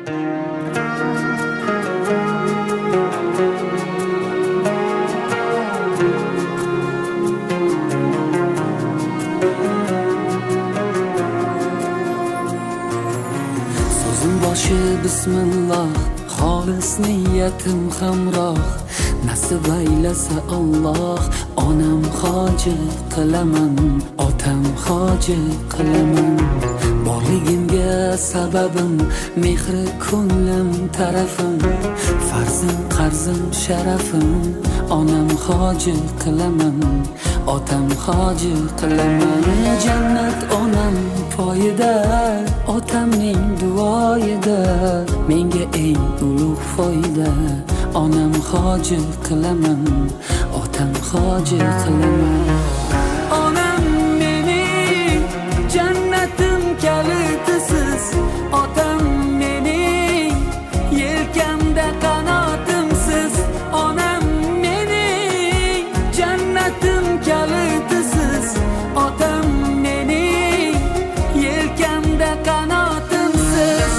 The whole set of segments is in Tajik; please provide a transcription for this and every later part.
So'zim boshi bismillah, xolis niyatim hamroh. Nasib aylasa Alloh, onam hoji qilaman, otam hoji qilaman. Borligimga sababim, mehri ko'nglim tarafim, farzim qarzim sharafim. Onam hoji qilaman, otam hoji qilaman. Jannat onam poyida, otamning duoyida, menga eng ulug' foyda. Onam hoji qilaman, otam hoji qilaman. Onam mening jannatim kalitisiz, otam mening yelkamda qanotimsiz. Onam mening jannatim kalitisiz, otam mening yelkamda qanotimsiz.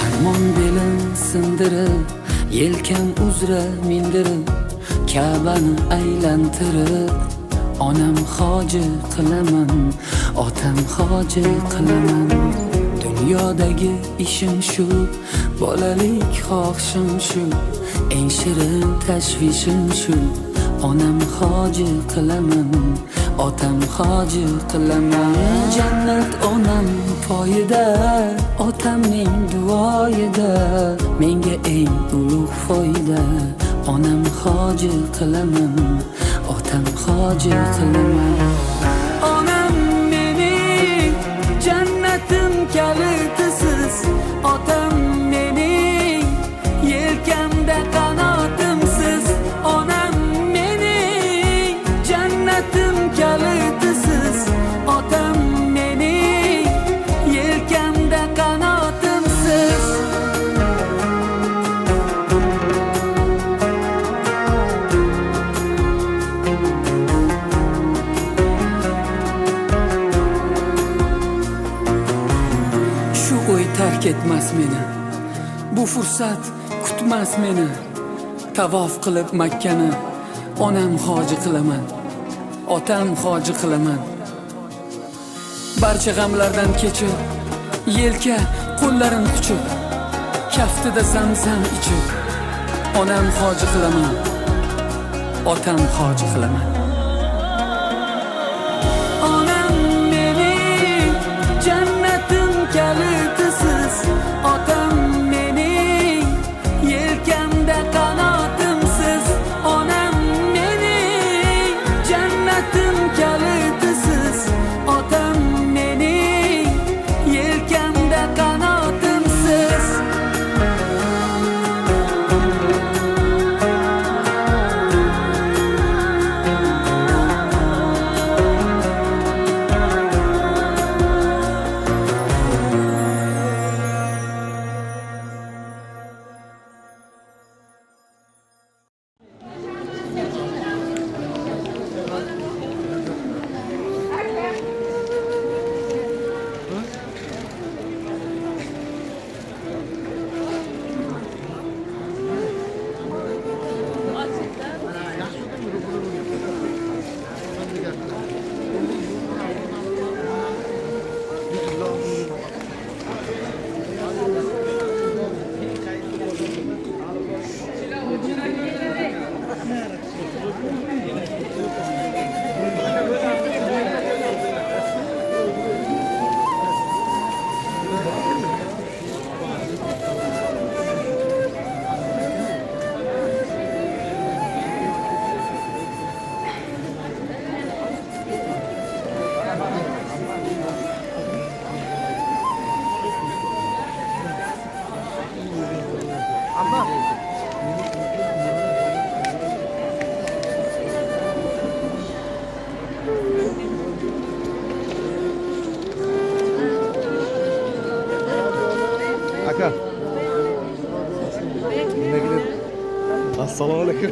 Armon belim sindirib, yelkam uzra mindirib, Ka'bani aylantirib, onam hoji qilaman, otam hoji qilaman. Dunyodagi ishim shu, bolalik xohishim shu, eng shirin tashvishim shu. Onam hoji qilaman, otam hoji qilaman. Jannat onam poyida, otamning duoyida, menga eng ulug' foyda. Onam hoji qilaman, otam hoji qilaman. Onam mening jannatim kalitisiz, otam mening yelkamda qanotimsiz. Onam mening jannatim kalitisiz, otam mening yelkamda qanotimsiz. Shu o'y tark etmas meni, bu fursat kutmas meni. Tavof qilib Makkani, onam hoji qilaman, otam hoji qilaman. Barcha g'amlardan kechib, yelka qo'llarim quchib, kaftida zamzam ichib, onam hoji qilaman, otam hoji qilaman. Onam mening jannatim kalitisiz, otam mening yelkamda qanotimsiz. Onam mening jannatim kalitisiz, otam mening yelkamda qanotimsiz. Aka. Nimaga? Assalomu alaykum.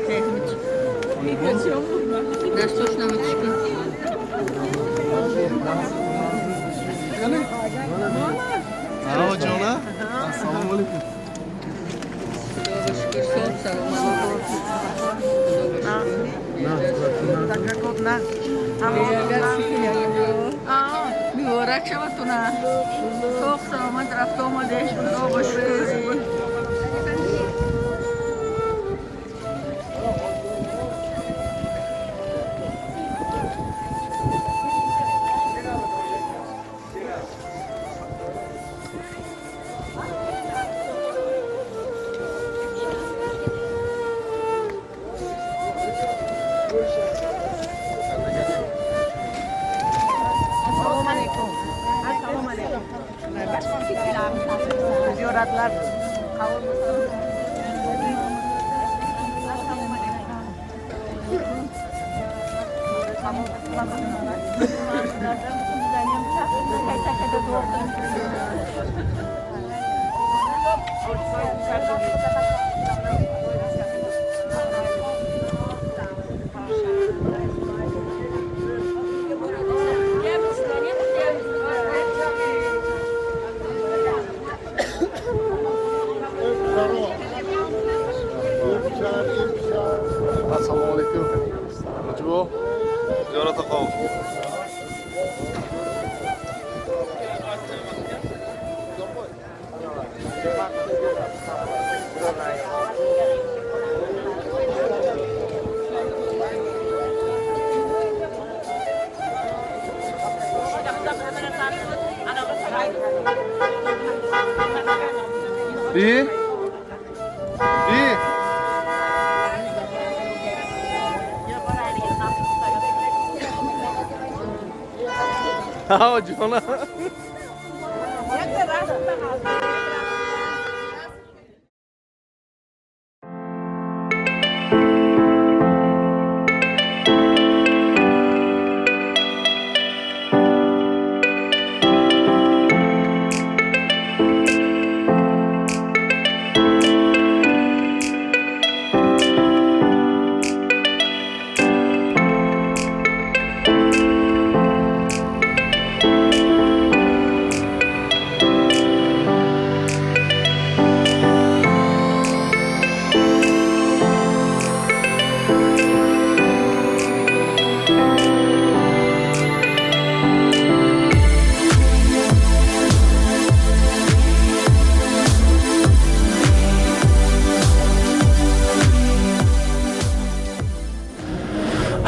Дасташ намечка. Ало, ҷона. Assalomu alaykum. Худо шукр, саломат. Худо шукр. Муборак шаватуна. Соғ саломат рафта омадеш. Худо шукр. Assalomu alaykum. Assalomu alaykum. Ziyoratlar qabul bo'lsin. Assalomu alaykum. Assalomu alaykum. Hoji Ziyorat qavm. İyi. İyi. Ha, ҷона.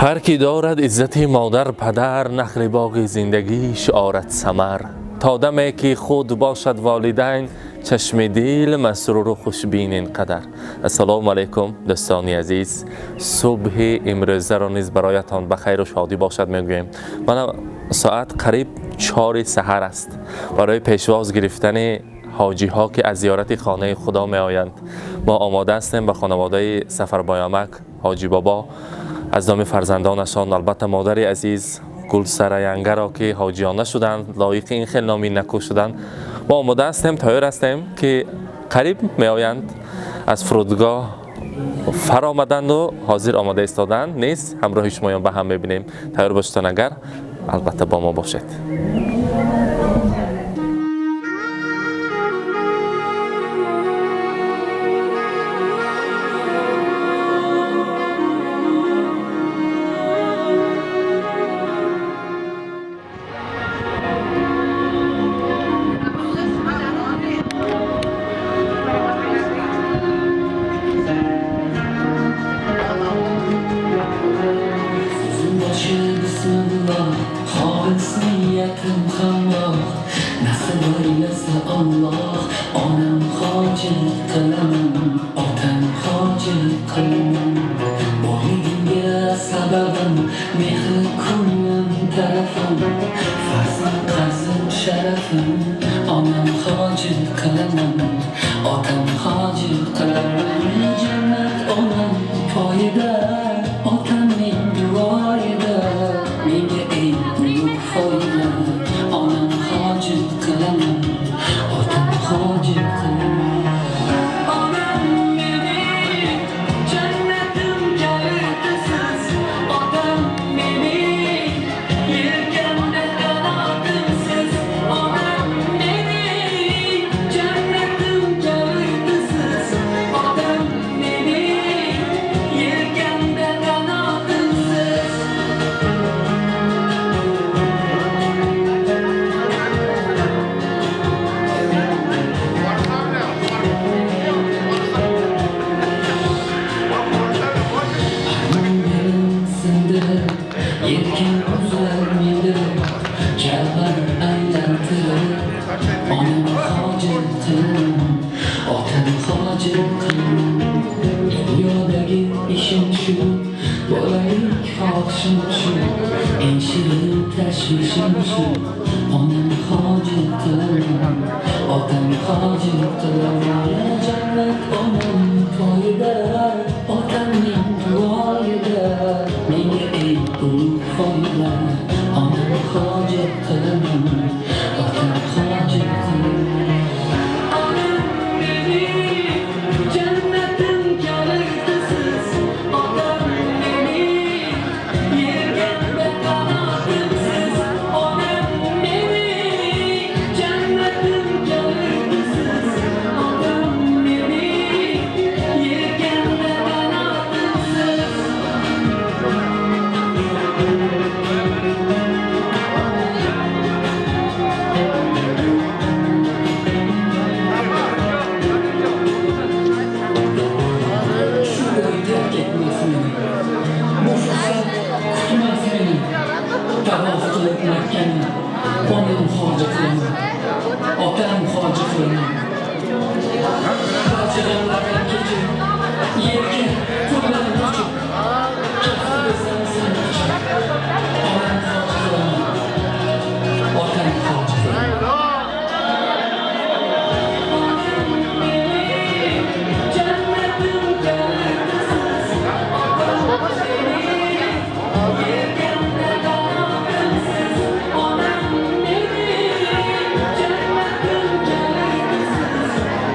Ҳар ки дорад иззати модар падар, нахли боғи зиндагиш орад самар. То даме ки худ бошад волидайн, чашми дил масруру хушбин ин қадар. Ассалому алайкум, дӯстони азиз. Субҳи имрӯзаро низ бароятон ба хайру шодӣ бошад мегӯем. Мана соат қариб 4 саҳар аст. Барои пешвоз гирифтани ҳоҷиҳо, ки аз зиёрати хонаи худо меоянд, мо омода ҳастем. Ба хонаводаи Сафарбоямак, Ҳоҷи Бобо, аз номи фарзандонашон, албатта модари азиз Гулсараянгаро, ки ҳоҷиёна шуданд, лоиқи ин хел номи наку шуданд, мо омода ҳастем, тайёр ҳастем, ки қариб меоянд. Аз фурудгоҳ фаромаданду ҳозир омода истоданд низ ҳамроҳи шумоён ба ҳам мебинем. Тайёр бошедтон, агар албатта бо мо бошед. So'zim boshi bismillah, xolis niyatim. Xohishim shu, eng shirin tashvishim shu. Onam hojat qilaman, otam hojat qilaman. Jannat onam poyida, otamning duoyida. Menga eng ulug' foyda. Onam hojat qilaman, otam hojat qilaman. Onam mening jannatim kalitisiz. Otam mening yelkamda qanotimsiz. Onam mening jannatim kalitisiz. Otam mening yelkamda qanotimsiz. Shu uy tark etmas meni. Bu fursat kutmas meni. Tavof qilib Makkani, onam hoji qilaman, otam hoji qilaman. Barcha g'amlardan kechib, yelka qo'llarim ochib, kaftida zamzam ichib, onam hoji qilaman, otam hoji qilaman. Jannatim kalitisiz, otam mening yelkamda qanotimsiz. Onam mening jannatim kalitisiz.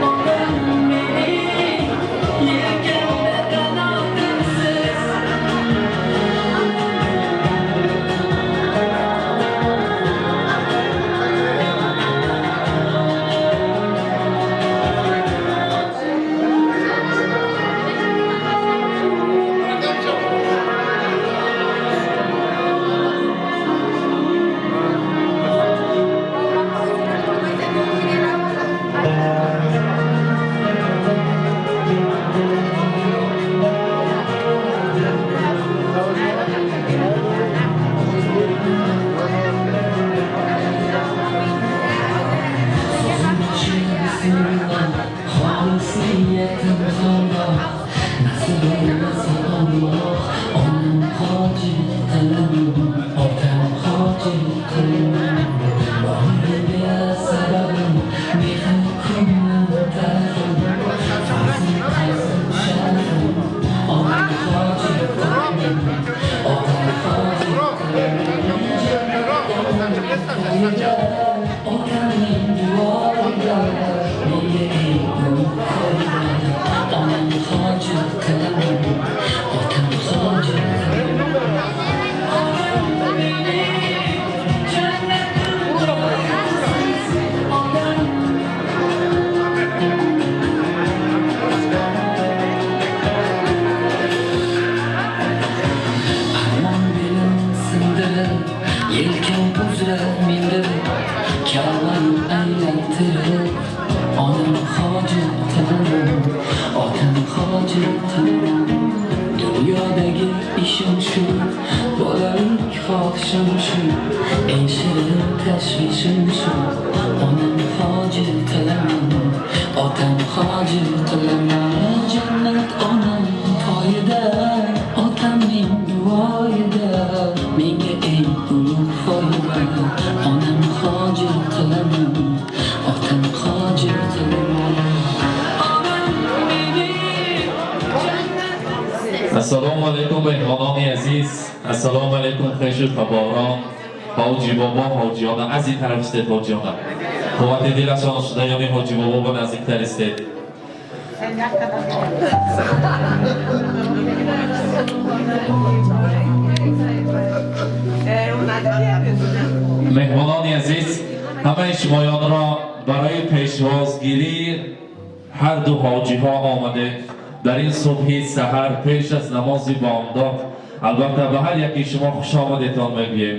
Otam mening yelkamda qanotimsiz. Bismillah, xolis niyatim Alloh, nasib aylasa Alloh, onam hoji qilaman, otam hoji qilaman. Borligiga sababim, mehr ko'nglim tarafim, farzand qarzim sharafim, onam hoji qilaman, otam hoji qilaman. Otamning duoyida menga eng ulug' foyda. Onam hoji qilaman, otam hoji qilaman. Onam mening jannatim kalitisiz. Otam. Armon belim sindirib, yelkam uzra mindirib, Ka'bani aylantirib, onam hoji qilaman, otam hoji qilaman. Dunyodagi ishim shu, bolalik xohishim shu, eng shirin tashvishim shu. Onam hoji qilaman, otam hoji qilaman. Jannat onam poyida, otamning duoyida, menga eng ulug' foyda. Onam hoji qilaman, otam hoji qilaman. Onam mening jannatim. Ассалому алайкум, меҳмонони азиз, ассалому алайкум, хешу таборон, ҳоҷи бобо, ҳоҷиёна. Аз ин тараф истед, ҳоҷиёна, қуввати дилашон шуда, ёни ҳоҷи бобо ба наздиктар истед. Меҳмонони азиз, ҳамаи шумоёнро барои пешвозгирии ҳарду ҳоҷиҳо омаде дар ин субҳи саҳар пеш аз намози бомдод. Албатта, ба ҳар яки шумо хушомадетон мегӯем.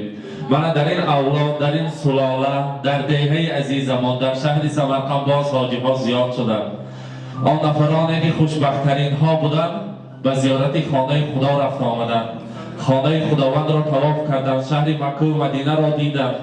Мана дар ин авлод, дар ин сулола, дар деҳаи азизамон, дар шаҳри Самарқанд боз ҳоҷиҳо зиёд шуданд. Он нафароне ки хушбахттаринҳо буданд, ба зиёрати хонаи Худо рафта омаданд, хонаи Худовандро тавоф карданд, шаҳри Маккаву Мадинаро диданд.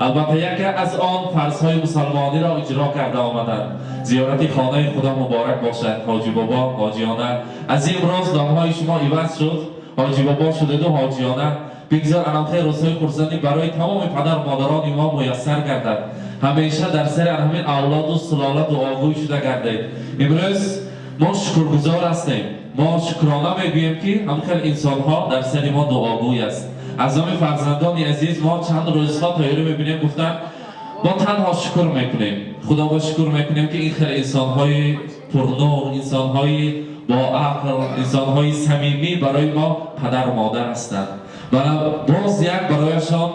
Албатта, яке аз он фарзҳои мусалмониро иҷро карда омаданд. Зиёрати хонаи Худо муборак бошад, ҳоҷи бобо, ҳоҷиёна. Аз имрӯз номҳои шумо иваз шуд. Ҳоҷӣ бобо шудеду ҳоҷиёна. Бигзор анамхел рӯзҳои хурсандӣ барои тамоми падару модарони мо муяссар гардад. Ҳамеша дар сари ҳамин авлоду сулола дуогӯй шуда гардед. Имрӯз мо шукргузор ҳастем, мо шукрона мегӯем, ки ҳамхел инсонҳо дар сари мо дуогӯй аст. Аз номи фарзандони азиз, мо чанд рӯзҳо тайёрӣ мебинем, гуфтанд, мо танҳо шукр мекунем, Худоба шукр мекунем, ки ин хел инсонҳои пурнур, инсонҳои боақл, инсонҳои самимӣ барои мо падару модар ҳастанд. Мана боз як барояшон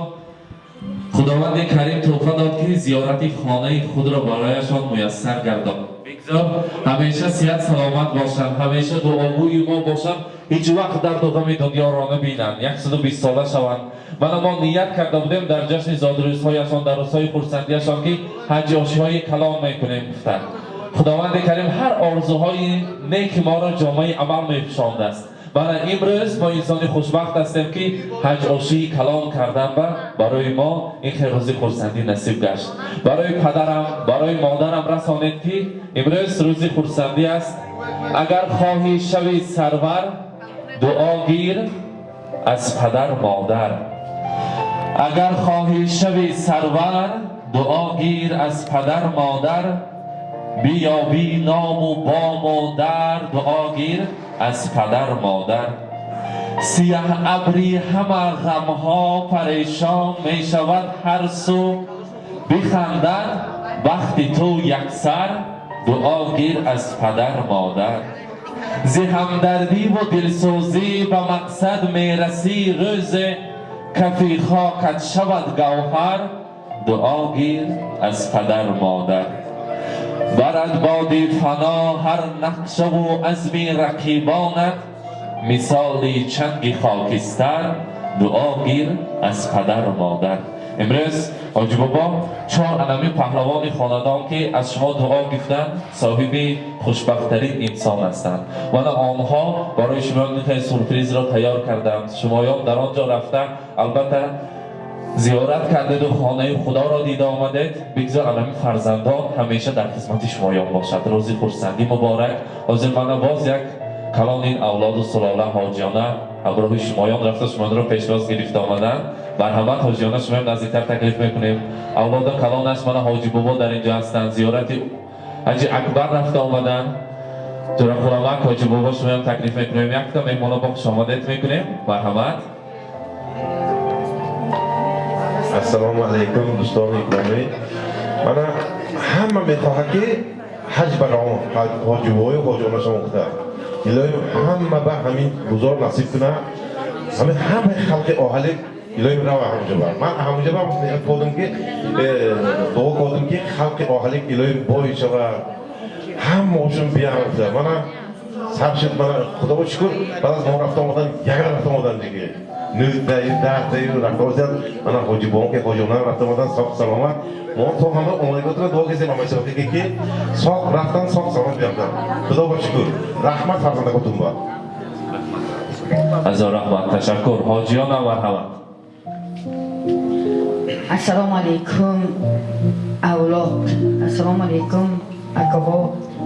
Худованди Карим тӯҳфа дод, ки зиёрати хонаи худро барояшон муяссар гардон. Бигзор ҳамеша сиҳат саломат бошанд, ҳамеша дуогӯи мо бошанд, ҳеҷ вақт дарду ғами дунёро набинанд, 120 сола шаванд. Мана мо ният карда будем дар ҷашни зодрӯзҳояшон, дар рӯзҳои хурсандиашон, ки ҳаҷи ошиҳои калон мекунем, гуфтанд. Худованди Карим ҳар орзуҳои неки моро ҷомаи амал мепӯшондааст. Мана имрӯз мо инсони хушбахт ҳастем, ки ҳаҷ ошии калон кардан ба барои мо ин хел рӯзи хурсандӣ насиб гашт. Барои падарам, барои модарам расонед, ки имрӯз рӯзи хурсандӣ аст. Агар хоҳӣ шави сарвар, дуо гир аз падар модар. Агар хоҳӣ шави сарвар, дуо гир аз падар модар, биёбӣ ному бому дар, дуо гир аз падар модар. Сиёҳ абри ҳама ғамҳо парешон мешавад ҳар су, бихандад бахти ту яксар, дуо гир аз падар модар. Зи ҳамдардиву дилсӯзӣ ба мақсад мерасӣ, рӯзе кафи хокат шавад гавҳар, дуо гир аз падар модар. Барад боди фано ҳар нақшаву азми рақибонат, мисоли чанги хокистар, дуо гир аз падару модар. Имрӯз, ҳоҷӣ бобо, чор анами паҳлавони хонадон, ки аз шумо дуо гирифтанд, соҳиби хушбахттарин инсон ҳастанд. Вана онҳо барои шумо хеле сюрпризро тайёр карданд. Шумоён дар он ҷо рафта, албатта, зиёрат кардеду хонаи Худоро дида омадед. Бигзор анами фарзандон ҳамеша дар хизмати шумоён бошад. Рӯзи хурсандӣ муборак. Ҳозир мана боз як калон ин авлоду сулола, ҳоҷиёна, ҳамроҳи шумоён рафта, шуморо пешвоз гирифта омаданд. Марҳамат, ҳоҷиёна, шумоям наздиктар таклиф мекунем. Авлода калонаш мана ҳоҷи бобо дар инҷо ҳастанд, зиёрати ҳаҷи акбар рафта омаданд. Ҷурақуламак, ҳоҷи бобо, шумоям таклиф мекунем. Якта меҳмоно бо хушомадед мекунем. Марҳамат. Ассалому алайкум, дӯстони икромӣ. Мана ҳама мехоҳад, ки ҳаҷ баром, ҳоҷивою ҳоҷонашон гуфта. Илоҳим ҳама ба ҳамин гузор насиб куна. Ҳамин ҳамаи халқи оҳали илоҳим рава ҳамҷо бар. Ман ҳамҷо ба ният кардам, ки дуо кардам, ки халқи оҳали илоҳим бой шава, ҳамаошон биям гуфта. Мана сар шуд, мана Худо шукр, баъд аз мо рафта омадан, ягона рафта омадан диге. Нӯҳтаю 10таю рафта омадан, мана ҳоҷи бонке ҳоҷона рафта омадан соқ саломат. Мо то ҳама омадаготро дуо кардем, ҳама ки соқ рафтан, соқ саломат биёмдан. Худо ба шукр. Раҳмат фарзандаготун ба. Ҳазор раҳмат, ташаккур. Ҳоҷиёна, марҳамат. Ассалому алайкум, авлод. Ассалому алайкум, акаҳо,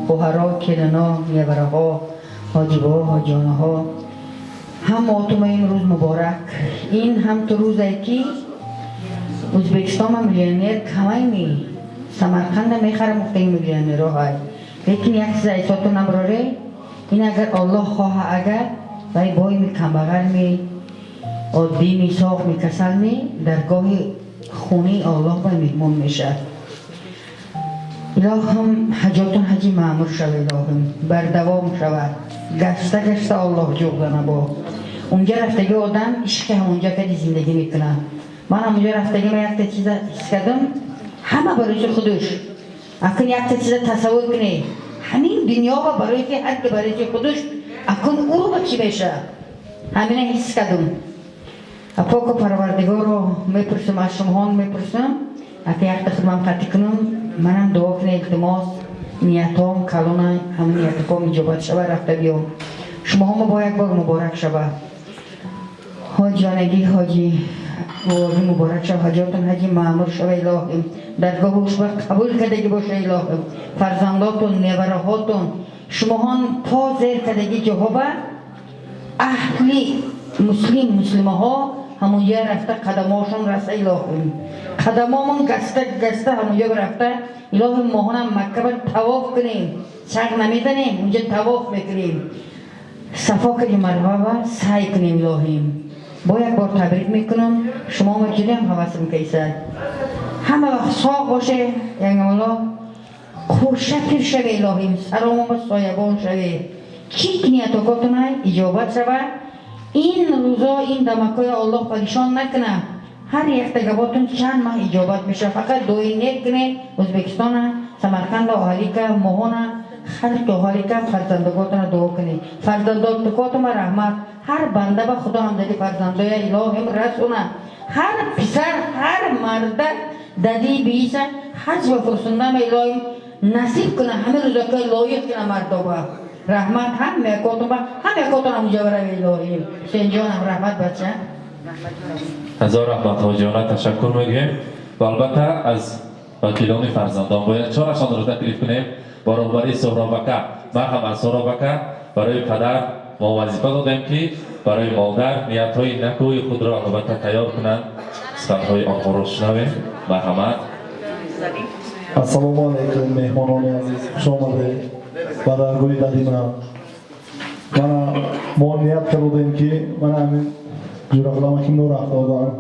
хоҳаро, келино, невараҳо, ҳоҷибо, ҳоҷиёнаҳо. Ҳамаотума имрӯз муборак. Ин ҳам ту рӯзе, ки Ӯзбекистонма миллионер камайми, Самарқанда мехарам гуфтаги миллионеро ҳай. Лекин як чиза эҳсоту наброре, ин агар Оллоҳ хоҳа, агар вай бойми, камбағалми, оддими, соғми, касалми, даргоҳи хунаи Оллоҳ ба меҳмон мешавад. Илоҳим, ҳаҷотун ҳаҷи маъмур шава, илоҳим бардавом шавад. Гашта гашта Оллоҳ ҷуғдана бо. Унҷа рафтаги одам ишқи ҳамонҷа кади зиндагӣ мекунад. Ман ҳамонҷа рафтаги, ман якта чиза ҳис кардам, ҳама барои худуш. Акун якта чиза тасаввур кунед. Ҳамин дунёва барои ки ҳар ки барои худуш, акун ӯ ба чӣ мешавад? Ҳамина ҳис кардам. Поку Парвардигоро мепурсам, аз шумоҳон мепурсам, ака якта хидмат қатӣ кунам, манам дуо кунед, илтимос, ниятҳом калона, ҳама ниятҳом иҷобат шава, рафта биём. Шумоҳомо бо як бор муборак шава. Ҳоҷонагӣ, ҳоҷи бобоги муборак шава, ҳаҷотон ҳаҷи маъмур шава, илоҳим. Даргоҳу шума қабул кардагӣ боша, илоҳим. Фарзандотон, невараҳотон, шумоҳон по зер кардагӣ ҷоҳоба аҳли. Муслим муслимаҳо ҳамонҷа рафта қадамошон раса илоҳим. Қадамомон гаста гаста ҳамонҷа рафта илоҳим моҳонам Макка ба тавоф кунем. Чақ намезанем, унҷа тавоф мекунем. Сафо кунем Марва ва сай кунем илоҳим. Бо як бор табрик мекунам, шумо ма ҷудам ҳавасм кайсад. Ҳама вақт соғ боше, янгамалло хурша пир шаве илоҳим, саромома соябон шаве. Чӣ ниятокотуна иҷобат шава. Ин рӯзо ин дамакоя Аллоҳ паришон накуна. Ҳар якта габотун чанд маҳ иҷобат меша. Фақат дуои нек куне Ӯзбекистона, Самарқанда, оҳалика, моҳона, халқи оҳалика фарзандаготуна дуо куне. Фарзандотукотума раҳмат. Ҳар банда ба Худо ҳамдади фарзандоя илоҳим расуна. Ҳар писар, ҳар мардак дади бииса ҳаҷ ва фурсундама илоҳим насиб куна, ҳама рӯзакои лоиқ куна мардоба. Раҳмат ҳама якотума, ҳама якотун ҳамуҷа бараве илоҳим. Ҳусейнҷонам раҳмат бача. Ҳазор раҳмат ҳоҷиёна, ташаккур мегӯем ва албатта аз вакилони фарзандон бояд чорашонро таклиф кунем бо роҳбарии Соҳробака. Марҳамат Соҳробака, барои падар мо вазифа додем ки барои модар ниятҳои накӯи худро албатта тайёр кунанд, суханҳои онҳоро шунавем. Марҳамат. Ассалому алайкум, меҳмонони азиз, хуш омадед ба даргоҳи дадима. Мана мо ният кардем ки мана ҳамин ҷурағулама ки нур афтодан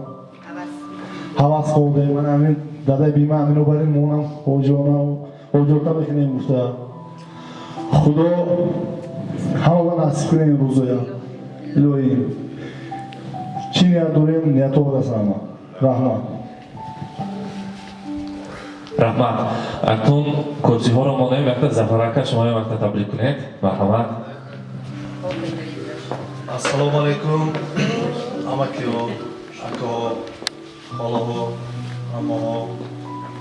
ҳавас кардем, мана ҳамин дадаи бима ҳамино барин монам ҳоҷиона ҳоҷота мекунем гуфта. Худо ҳамаро насиб кунем ин рӯзоя. Илоҳӣ чӣ ният дорем, ниятҳо бараса ҳама. Раҳмат. Раҳмат. Акнун курсиҳоро монем, якта Зафарака шумоям якта таблик кунед. Марҳамат. Ассалому алайкум, амакиҳо, акаҳо, холаҳо, аммаҳо.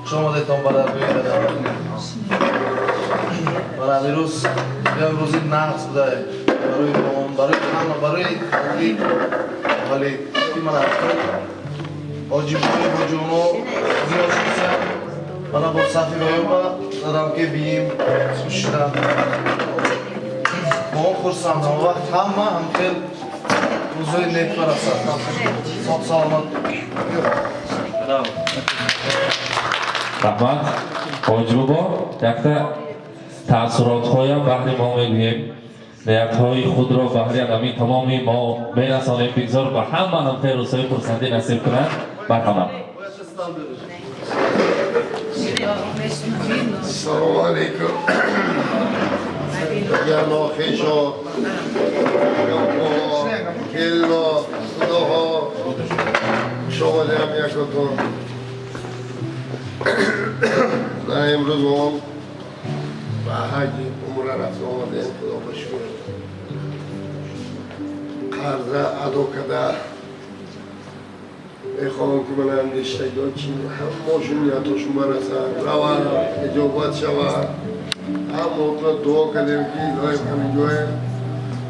Хуш омадедтон ба даргоҳи дадам. Мана имрӯз як рӯзи нағз буда барои мо, барои ҳама, барои ҳамаи вале ки мана ҳоҷибои ҳоҷиёно зиёд шуданд. Мана бо сафи роёба дадам ки биим шудам. Мо хурсандам вақт ҳама ҳамхел рӯзои нек барасад. Соғ саломат. Раҳмат. Ҳоҷи бобо, якта таассуротҳоям баҳри мо мегӯем, ниятҳои худро баҳри ҳамин тамоми мо мерасонем, бигзор ба ҳама ҳамхел рӯзҳои хурсандӣ насиб кунанд. Марҳамат. Ассалому алайкум. Яно хешо, келно, худоҳо, хуш омадем якотон. На имрӯз мо ба ҳаҷи умра рафта омадем, худо ба шукр. Қарза адо карда мехоҳам ки ман андештагиҳо чи ҳамашон ниятошон барасад, раванд, иҷобат шавад. Ҳамотро дуо кардем ки илоҳим ҳамин ҷое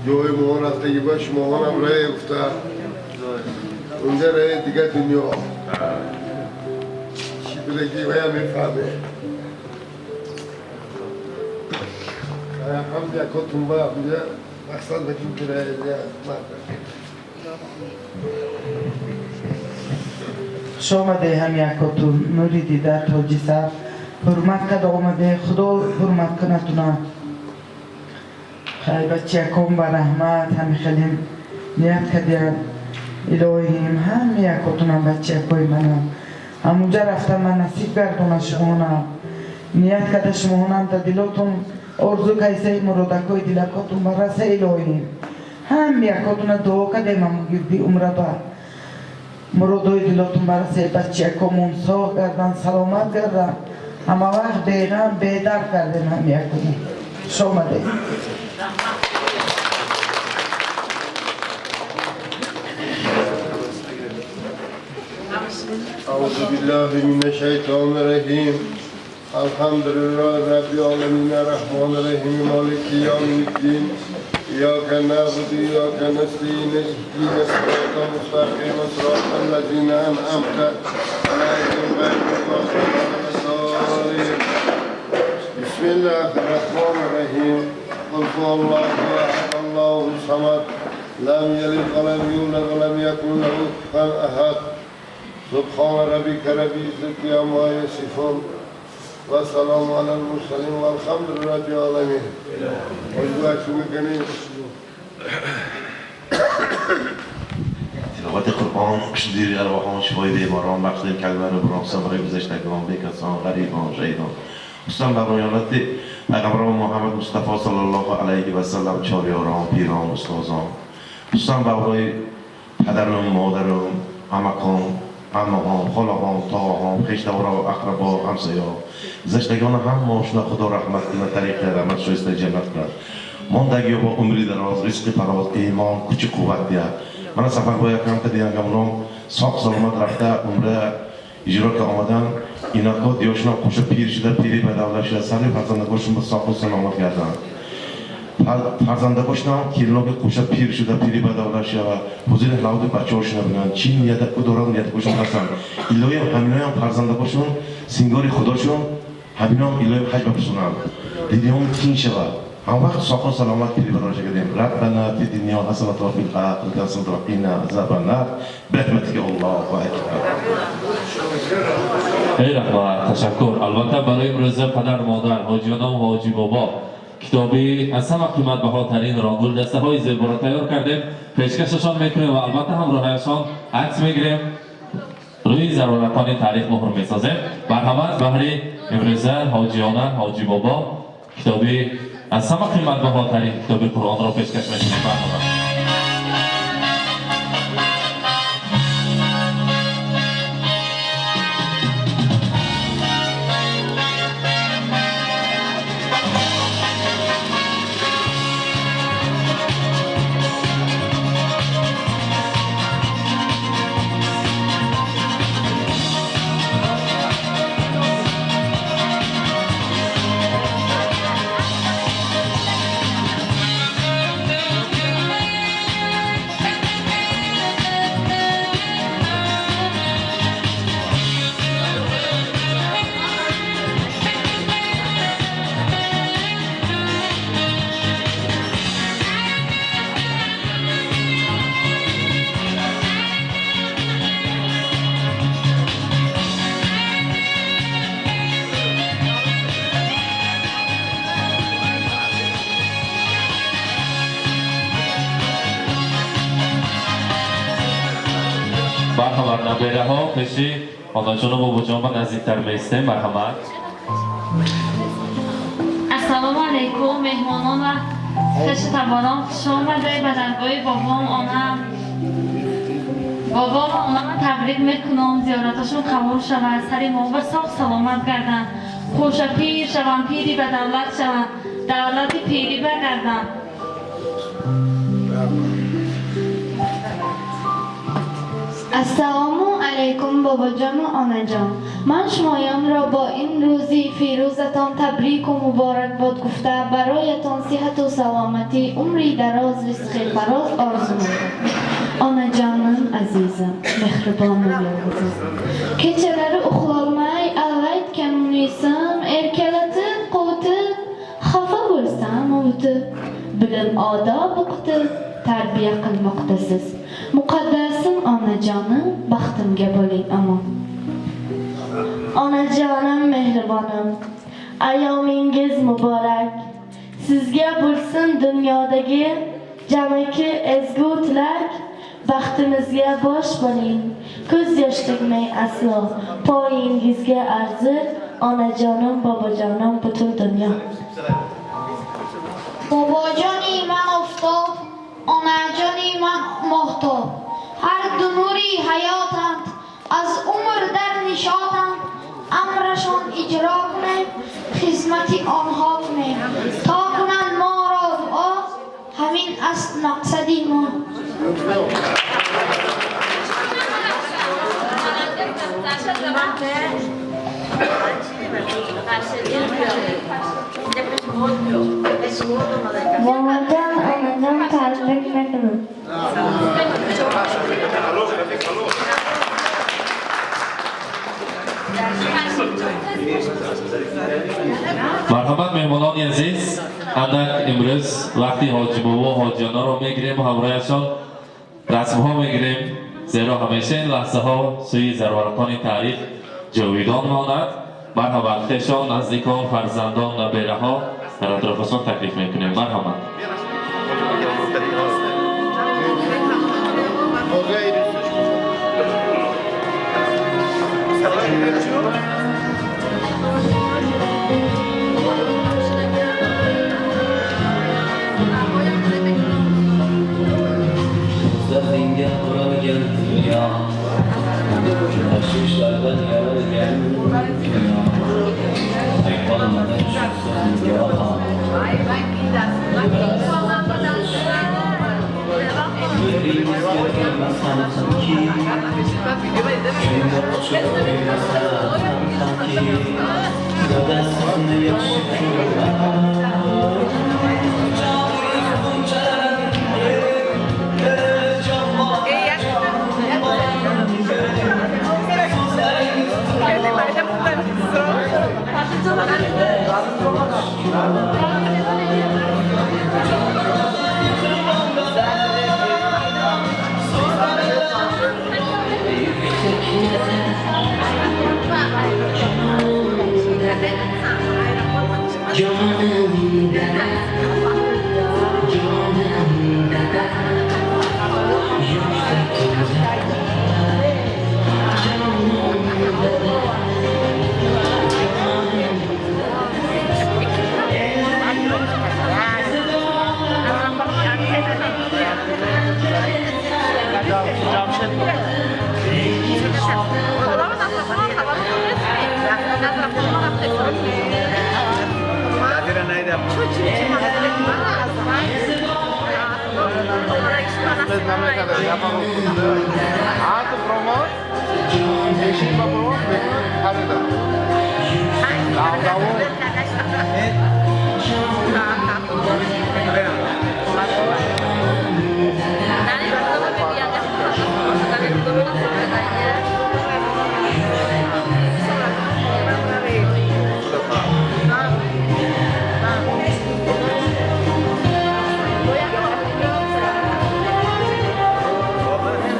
ҷои мо рафтагӣ ба шумоҳонам рае гуфта, унҷа рае дигар дунё чӣ будагӣ вая мефаҳме. Ҳам якотун ба унҷа мақсад баким ки рае. Хуш омаде ҳам якотун, нури дида тоҷи сар, ҳурмат карда омаде, Худо ҳурмат кунатуна. Хай бачаякон ба раҳмат, ҳами хелем ният кардиям. Илоҳим ҳами якотунам бачаякои манам. Ҳамунҷа рафта ман насиб гардона шумонам. Ният карда шумонам да дилотун орзу кайсаи муродакои дилакотун бараса илоҳим. Ҳами якотуна дуо кардем ҳамун гирди умра ба муродои дилотун барасе, бачаякомон соғ гардан, саломат гардан. Ҳама вақт беғам бедард кардем ҳами якотун. Хуш омадед. أعوذ بالله من الشيطان الرجيم. الحمد لله رب العالمين الرحمن الرحيم مالك يوم الدين إياك نعبد وإياك نستعين اهدنا الصراط المستقيم صراط الذين أنعمت عليهم غير المغضوب عليهم. بسم الله الرحمن الرحيم. قل هو الله أحد الله الصمد لم يلد ولم يولد ولم يكن له كفوا أحد. سبحان ربك رب العزة عما يصفون وسلام على المرسلين والحمد لله رب العالمين. تلاوت قرآن زیر ارواحان شفای بیماران بخشیدن کلمه رو برام برای گذشتگان بیکسان غریبان شهیدان خصوصا برایانات پیغمبر محمد مصطفی صلی الله علیه و سلم چاریاران پیران استادان خصوصا برای پدرم مادرم عمکام عمهام خالهام تاهام خویشتوارا اقربا همسایه‌ها گذشتگان هم ماشنا خدا رحمت کنه طریق رحمت شایسته جنت کند мондагӣ бо умри дароз ризқи фароз имон кучи қувват диҳад. Мана Сафарбой акам кадиянга соғ саломат рафта умра иҷро ка омадан инако диёшона қӯша пир шуда пири ба давлат шуда сари фарзандакошон ба соғу саломат гарданд. Фарзандакошонам келиноки қӯша пир шуда пири ба давлат шава ҳузури ҳаловати бачаҳошона бинанд чӣ ниятаку доранд ниятакошон расанд. Илоҳиам ҳаминоям фарзандакошон сингори худошон ҳаминоам илоҳиам ҳаҷ бапусонанд дидиҳом тин шавад. هم وقت صحة سلامت پیری براش کردیم. ربنا فی دنیا حسنة و فی الآخرة حسنة و قنا عذاب النار برحمتك الله اکبر. ای رحمت تشکر. البته برای امروز پدر مادر حاجیان و حاجی بابا کتابی از همه قیمت بهاترین را گلدسته های زیبا را تیار کردیم پیشکششان میکنیم و البته همراهشان عکس میگیریم روی ضرورتان تاریخ مهر میسازیم. مرحمت بهری امروزه حاجیانه حاجی بابا کتابی از همه قیمت بهاترین کتاب قرآن را پیشکش می‌کنیم. مرحمت. مرحمت نبیره ها پیشی آناجان و باباجان با نزدیکتر میستیم. مرحمت. السلام علیکم مهمانان و خویشتواران، خوش آمده به درگاه بابام آنم. بابام آنم تبریک میکنم، زیارتشون قبول شود، سر ما و ساق سلامت گردن، خوش پیر شوند، پیری به دولت شوند، دولت پیری بگردن. Assalomu alaykum bobojon va onajon. Man шумоёнро бо ин рӯзи фирӯзатон табрику муборакбод гуфта бароятон сиҳату саломатӣ, умри дароз, ризқи фароз орзу мекунам. Onajonim azizim, mehribоnim yolg'izim. Kechalari uxlolmay alvaytgan munisim, erkalatib, quvutib, xafa bo'lsam ovutib, bilim odob o'qitib, tarbiya qilmoqdasiz. Muqaddasim onajonim, baxtimga bo'ling omon. Onajonim mehribonim, ayyomingiz muborak. Sizga bo'lsin dunyodagi jamiki ezgu tilak. Baxtimizga bosh bo'ling, ko'z yosh to'kmang aslo. Poyingizga arzir onajonim, bobojonim, butun dunyo. Bobojoni man oftob, onajoni man mohtob. Har ду нури ҳаётанд, аз умр дар нишотанд. Амрашон иҷро кунем, хизмати онҳо кунем. То кунанд моро дуо, ҳамин аст мақсади мо. Бобоҷон, онаҷон табрик мекунам. Марҳамат меҳмонони азиз, Андак имрӯз вақти ҳоҷибобо ҳоҷиёнаро мегирем, ҳамроҳашон расмҳо мегирем, зеро ҳамеша ин лаҳзаҳо сӯи зарварақони таърих ҷовидон монад. Марҳамат, хешон, наздикон, фарзандон, набераҳо дар атрофашон таклиф мекунем. Марҳамат. Dardingga o'ralgan dunyo, tashvishlardan yaralgan dunyo, aytolmadim shusiz nigohim. Mehringizga kelmasam hamki, shunga qo'shib qo'ymasam hamki, dadasini yaxshi ko'raman. Jonim dada, jonim dada, yuksak jonim dada.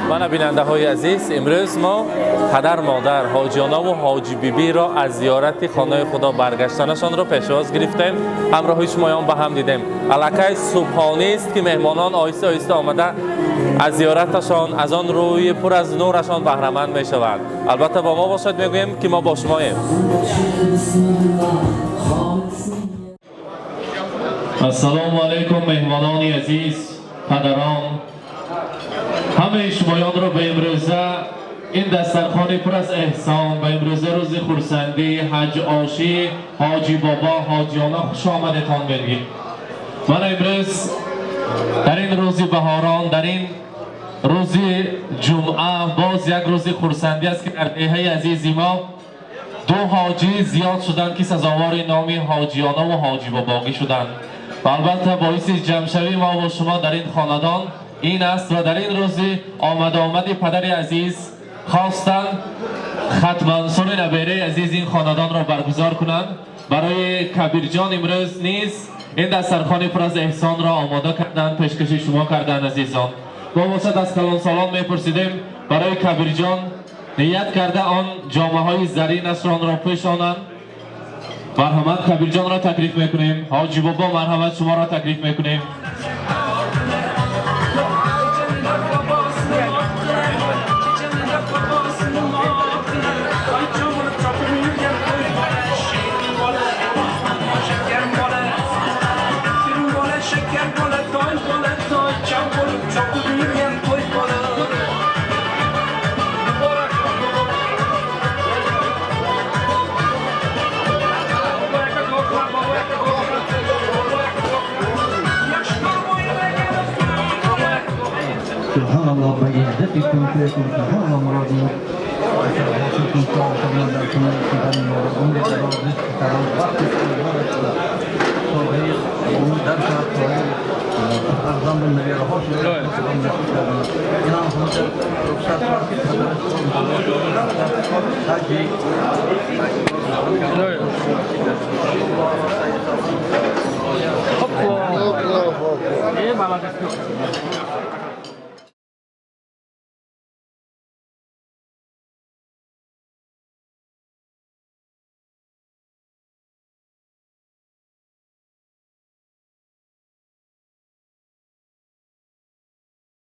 Мана, бинандаҳои азиз, имрӯз мо падар, модар, ҳоҷионаву ҳоҷи бибиро аз зиёрати хонаи худо баргаштанашонро пешвоз гирифтем, ҳамроҳи шумоён ба ҳам дидем. Аллакай субҳонист, ки меҳмонон оҳиста оҳиста омада аз зиёраташон, аз он рӯи пур аз нурашон баҳраманд мешаванд. Албатта, бо мо бошад, мегӯем, ки мо бо шумоем. Ассалому алайкум, меҳмонони азиз, падарон, ҳамаи шумоёнро ба имрӯза ин дастархони пур аз эҳсон, ба имрӯза рӯзи хурсандӣ, ҳаҷ ошӣ ҳоҷи бобо, ҳоҷиёна хуш омадетон мегӯем. Мана, имрӯз дар ин рӯзи баҳорон, дар ин рӯзи ҷумъа, боз як рӯзи хурсандӣ аст, ки дар деҳаи азизи мо ду ҳоҷӣ зиёд шуданд, ки сазовори номи ҳоҷиёнаву ҳоҷи бобогӣ шуданд. Ва албатта, боиси ҷамъшавии мо бо шумо дар ин хонадон ин аст ва дар ин рӯзи омадомади падари азиз хостанд хатмансури набераи азиз ин хонадонро баргузор кунанд. Барои Кабирҷон имрӯз низ ин дастархони пур аз эҳсонро омода карданд, пешкаши шумо карданд. Азизон, мо бошад аз калонсолон мепурсидем, барои Кабирҷон ният карда он ҷомаҳои заринашонро пӯшонанд. Марҳамат, Кабирҷонро таклиф мекунем. Ҳоҷи бобо, марҳамат, шуморо таклиф мекунем. Subhanalloh, ба izzati kun fayakun. Subhanalloh, murodini hosil qilsin, در کنار عمر دراز، رزق فراز، وقت صالح او در شود فرزند نبیرهاش اینا هم رخصت حجی. Хоп. Хоп, хоп. Э, молодец.